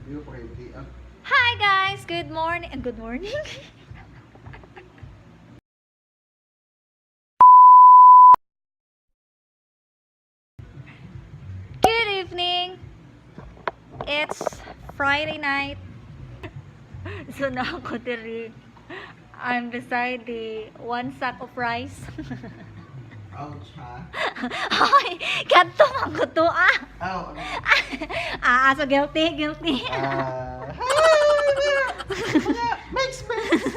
Hindi ko pa kayo ah. Hi guys! Good morning! Good morning! Good evening! It's Friday night. So na ako diri. I'm beside the one sack of rice. Ouch, ha? Hoy! Kadto man ko to ah! Ow! Ano? Ah, so guilty, guilty. Ah, hi! Makes sense!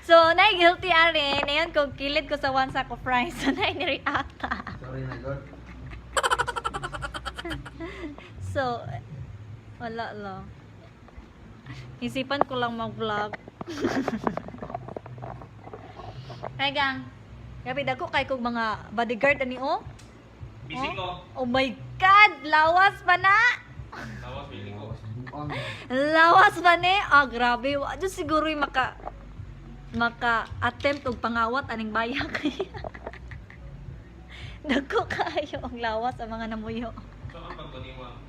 So, na guilty arin. Ngayon, kung kilid ko sa one sack of rice, so na ni-react. Sorry na, God. So, wala lang. Isipan ko lang mag-vlog. Ay, gang. Gabi, dako kay kog mga bodyguard ani oh. Busy ko. Oh my God! Lawas pa na! Lawas, busy ko. Buang. Lawas pa ni! Ah, grabe. Wa dyan siguro yung maka attempt og pangawat aning bayak. Dako kayo ang lawas ang mga namuyo. So, ang pagbaniwa.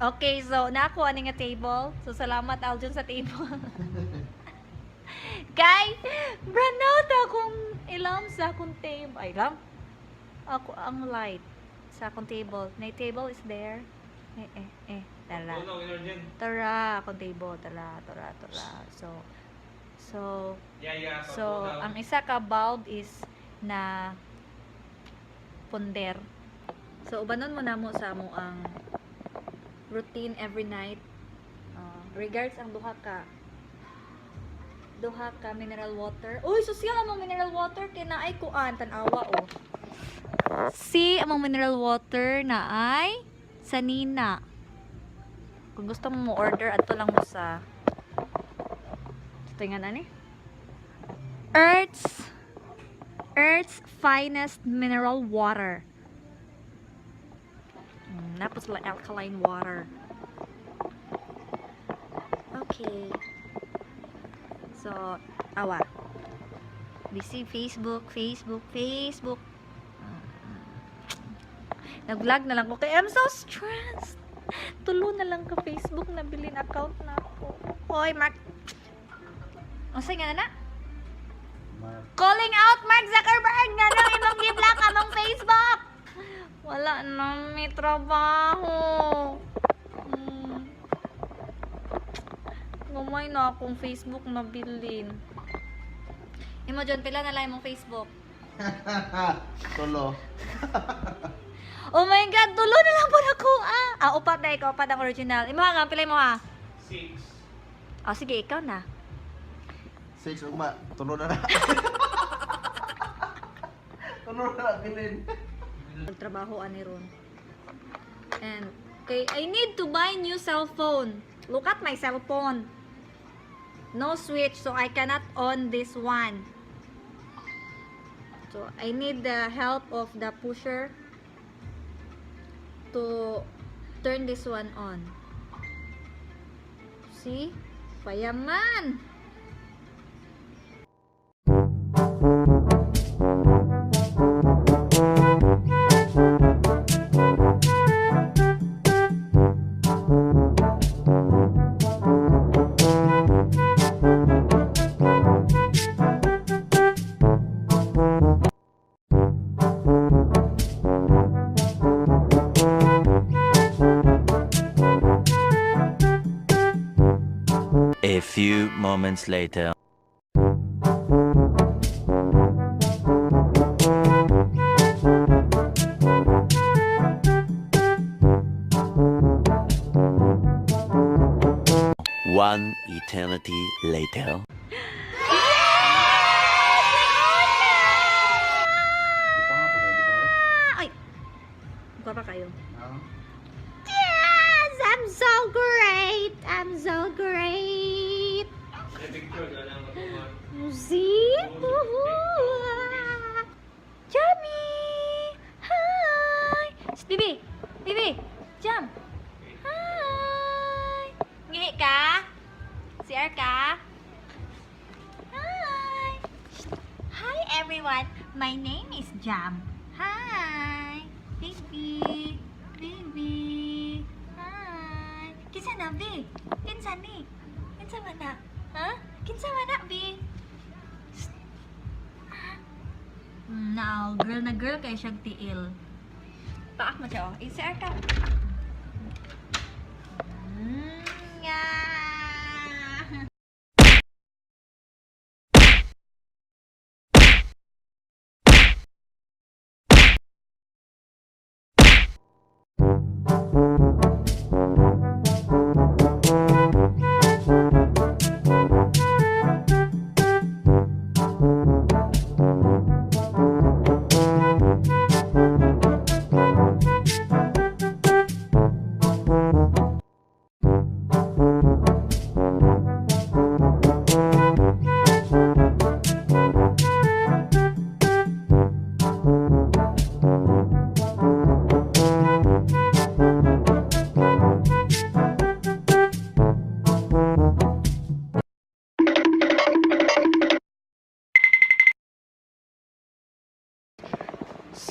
Okay, so nakuha ani nga table. So salamat Aljon sa table. Kay branout akong ilam sa akong table. Ay, ilam. Ako ang light sa akong table. My table is there. Eh eh eh, tara. Uno, energen. Tara, akong table, tara, tara, tara. So Yeah. So, ang isa ka bulb is na ponder. So, ubanon mo na mo sa mo ang routine every night. Regards ang duha ka mineral water. Uy, sosyal among mineral water kay naay kuan tan-awa oh. Si among mineral water na ay sanina. Kung gusto mo mo order adto lang mo sa tingnan ani. Earth's finest mineral water. Napos sila alkaline water. Okay. So, awa. Busy Facebook, Facebook, Facebook. Nag-vlog na lang ko kay I'm so stressed. Tulo na lang ka Facebook nabilin account na ako. Hoy, Mark. Unsa nga na na? Mark. Calling out Mark Zuckerberg nga nang imong gi-block among Facebook. Wala na may trabaho. Gamay na akong Facebook nabilin. Imo John, pila na lang imong Facebook? Tulo. Oh my God, tulo na lang po ako. Ah, upat na ikaw, upat ang original. Imo nga, pila mo ha? Six. Ah, sige, ikaw na. Six, ugma. Tulo na na. Tulo na na, bilin. Nagtrabaho ani ron. And okay, I need to buy new cell phone. Look at my cell phone. No switch, so I cannot on this one. So I need the help of the pusher to turn this one on. See? Payaman! A few moments later. One eternity later. Di pa nga, pag-ibig na ulit. Ay! Mukha pa kayo. Ah. Yes! I'm so great! I'm so great! May picture, gano'n ang matuman. See? Woohoo! Jummy! Hi! Shh, Bibi! Bibi! Jump! Hi! Ngihi ka? CR ka? Hi! Shh. Hi everyone! My name is Jam. Hi! Baby! Baby! Bi? Kinsa ni? Kinsa man na? Ha? Kinsa man na, Bi? Shh. Ah. Now, girl na girl kay siyang tiil. Paak mo siya, oh. ACR ka. Yeah.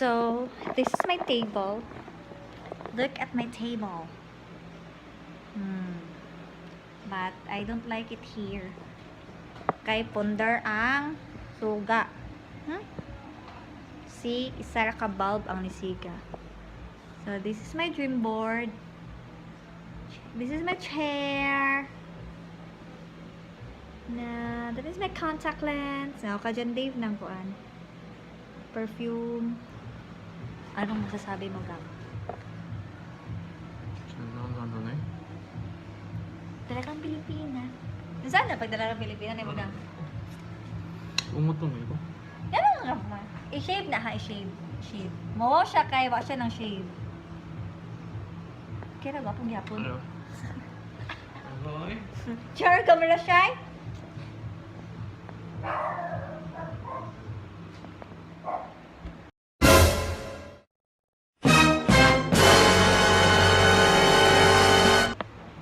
So, this is my table. Look at my table. But I don't like it here. Kay pundar ang suga. See, isa ra ka bulb ang nisiga. So, this is my dream board. This is my chair. Na, that is my contact lens. Now, ka dyan, Dave, ng kuan. Perfume. Anong masasabi mo, Gab? Ano? Dala kang Pilipina. Saan na pagdala kang Pilipina na mo, Gab? Umutong ko. Yan ang Gab ma. I-shave na ha, i-shave. Shave. Mo siya kay wa siya ng shave. Kaya ba pong gyapon? Ano? Ano? Char, camera shy?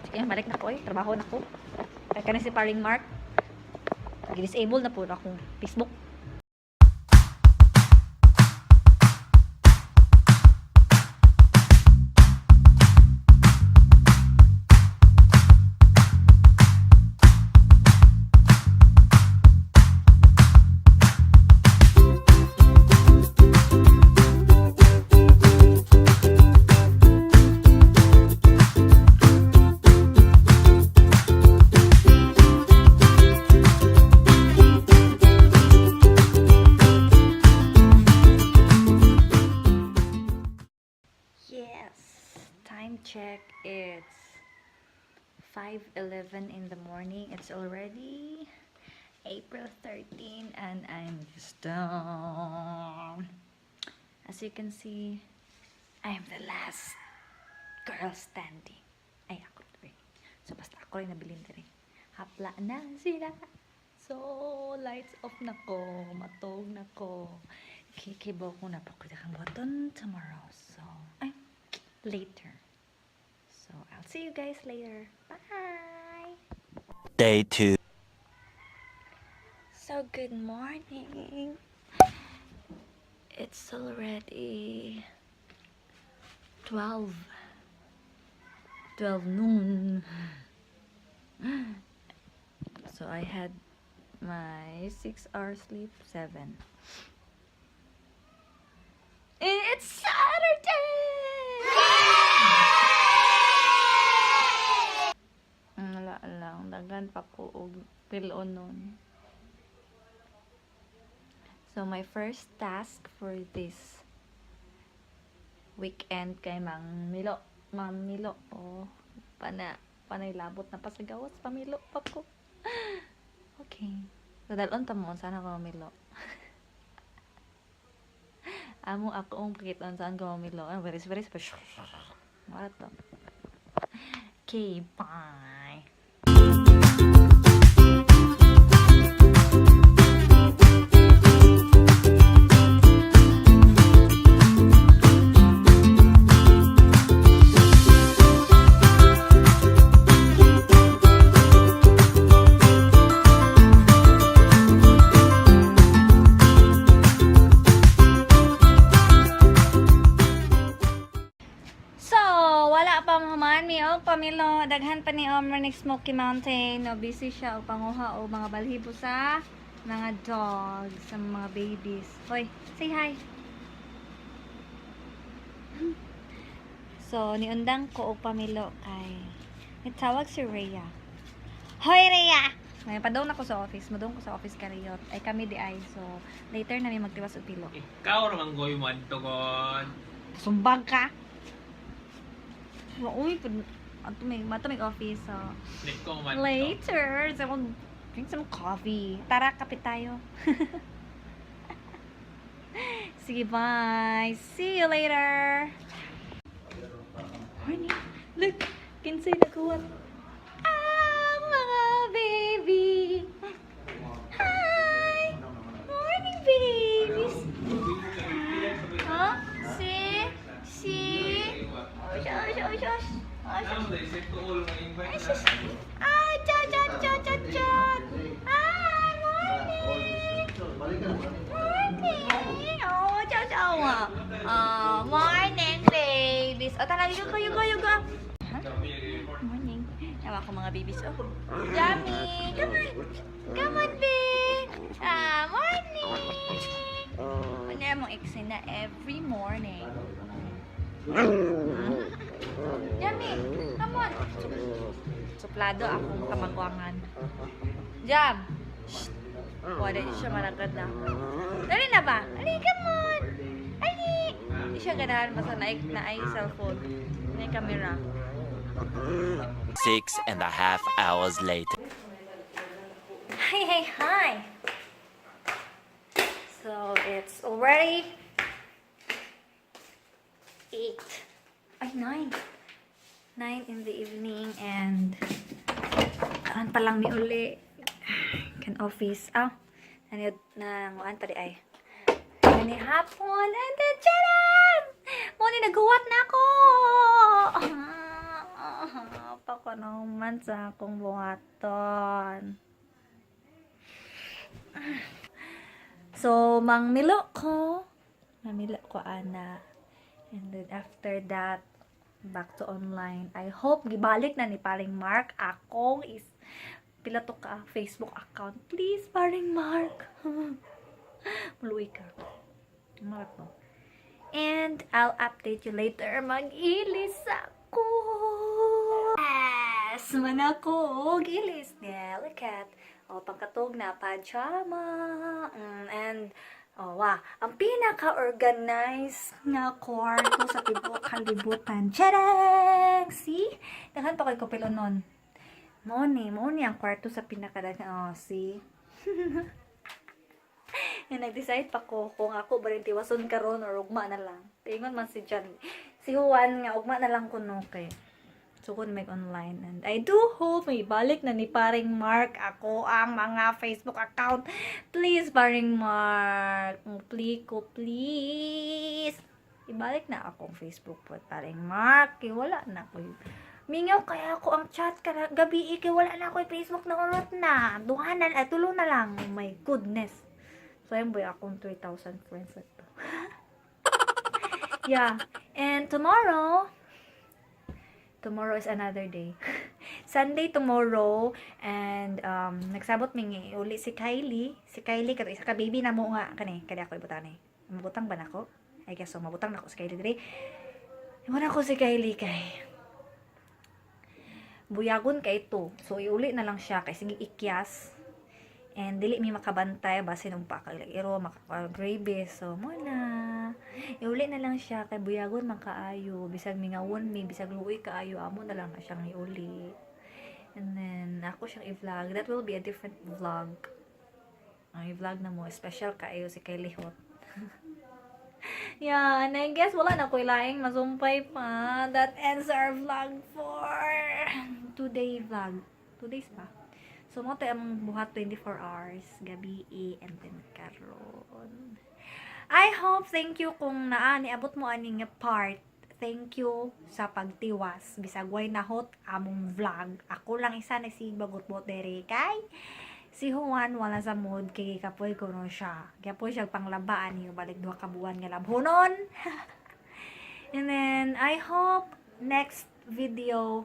Sige, balik na ko eh. Trabaho na ko. Kaya ka na si paring Mark. Gi-disable na po akong Facebook. Yes. Time check. It's 5:11 in the morning. It's already April 13 and I'm just down. As you can see, I am the last girl standing. Ay, ako rin. So, basta ako rin nabilin diri. Hapla na sila. So, lights off na ko. Matog na ko. Kikibaw ko na pa ko kang button tomorrow. So, ay, later. So, I'll see you guys later. Bye! Day 2. So, good morning. It's already 12. 12 noon. So, I had my 6-hour sleep, 7. And it's Saturday! Wala lang. Daghan pa ko og pilon nun. So, my first task for this weekend kay Mang Milo. Mang Milo. Oh, panay labot na pa sa gawas. Pamilo pa ko. Okay. So, dalon ta mo. Sana ko mamilo. Amo ako ang pakita saan ko mamilo. Ano, very, very, very, Wala to. Okay, bye. So, wala Wa pa mahuman mi og pamilo, daghan pa ni Omar ni Smoky Mountain. No, busy siya og panguha og mga balhibo sa mga dogs, sa mga babies. Hoy, say hi. So, niundang ko og pamilo kay nitawag si Rhea. Hoy, Rhea! Ngayon, padong na ko sa office. Madong ko sa office kariyot. Ay, kami di ay. So, later na mi magtiwas og pilo. Ikaw naman goy mo adto. Sumbag ka! Uy, ato may, mato may office. So, Late ko man. later, so, we'll drink some coffee. Tara, kape tayo. Sige, bye. See you later. Morning. Look, kinsay naghuwat. Ah, mga baby. Hi. Morning, babies. Huh? See? See? Osh, osh, osh, osh. Osh, osh. Ay, sus. Ah, cha, cha, cha, cha, cha. Ah, morning. Morning. Oh, ciao, ciao. Ah, morning, babies. Oh, tara, you go, you go, you go. Huh? Morning. Tawa ko mga babies. Oh. Yummy. Come on. Come on, babe. Ah, morning. Ano mong eksena every morning. Yummy. Come on. Suplado akong kamagwangan. Jam! Shh! Wala siya managad na. Dali na ba? Ali, come on! Ali! Hindi siya ganahan basta na ay cellphone. Na camera. 6.5 hours later. Hi, hi, hi! So, it's already 8. Ay, 9. 9 in the evening and karon pa lang mi uli. Kan office. Ah, naniod na nguan pa di ay. Kani hapon and then charan! Mo ni naghuwat na ako. Pa ko naman sa akong buhaton. So, mangmilo ko. Mamilo ko, ana. And then, after that, back to online. I hope gibalik na ni Paring Mark akong is pila to ka Facebook account. Please, Paring Mark. Maluwi ka. Mark mo. And I'll update you later. Mag-ilis ako. Yes! Man ako. Og ilis. Yeah, look at. Oh, pangkatog na pajama. And oh, wow. Ang pinaka-organized nga kwarto sa tibuok kalibutan. Charang! See? Daghan pa ko'y kopilo nun. Mo ni ang kwarto sa pinakadaghan. Oh, see? Yung nag-decide pa ko kung ako ba rin tiwason karon or ugma na lang. Tingon man si John. Si Juan nga ugma na lang kuno kay sukon make online, and I do hope may balik na ni Paring Mark ako ang mga Facebook account. Please, Paring Mark. Please ko, please. Ibalik na akong Facebook po, Paring Mark. Kay wala na ko. Mingaw kaya ako ang chat kada gabi kay wala na ako Facebook na urot na. Duha na, ay, tulo na lang. Oh my goodness. So, ayun boy, akong 3,000 friends ito. Yeah. And tomorrow, tomorrow is another day. Sunday tomorrow and nagsabot mi nga uli si Kylie. Si Kylie kato isa ka baby na mo nga kani kani ako ibutan eh. Mabutang ba nako? I guess so, mabutang nako si Kylie diri. Wala ko si Kylie kay buyagon kay ito. So iuli na lang siya kay sige ikyas. And dili mi makabantay basin pa kay iro maka-grabe. So mo na. Iuli na lang siya kay buyagon man kaayo, bisag mingawon mi, bisag luoy kaayo, amo na lang na siyang iuli. And then ako siyang i-vlog. That will be a different vlog. Ang i-vlog na mo special kaayo si Kylie Hot. Yeah, and I guess wala na ko'y laing masumpay pa. That ends our vlog for 2-day vlog. 2 days pa. So, mo tayo among buhat 24 hours. Gabi eh, and then karon. I hope, thank you kung naa, niabot mo ani nga part. Thank you sa pagtiwas. Bisag way nahot among vlog. Ako lang isa nagsibagot-bot dere kay si Juan wala sa mood kay kapoy kuno siya. Kapoy siya panglabaan ni balik 2 ka buwan nga labhonon. And then I hope next video,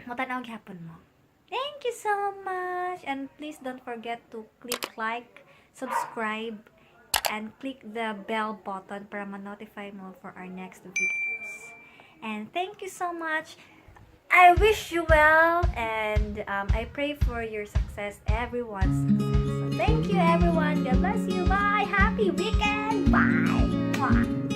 mutanaw gyapon mo. Thank you so much! And please don't forget to click like, subscribe, and click the bell button para ma-notify mo for our next videos. And thank you so much. I wish you well and I pray for your success, everyone's success. So thank you, everyone. God bless you. Bye. Happy weekend. Bye. Mwah.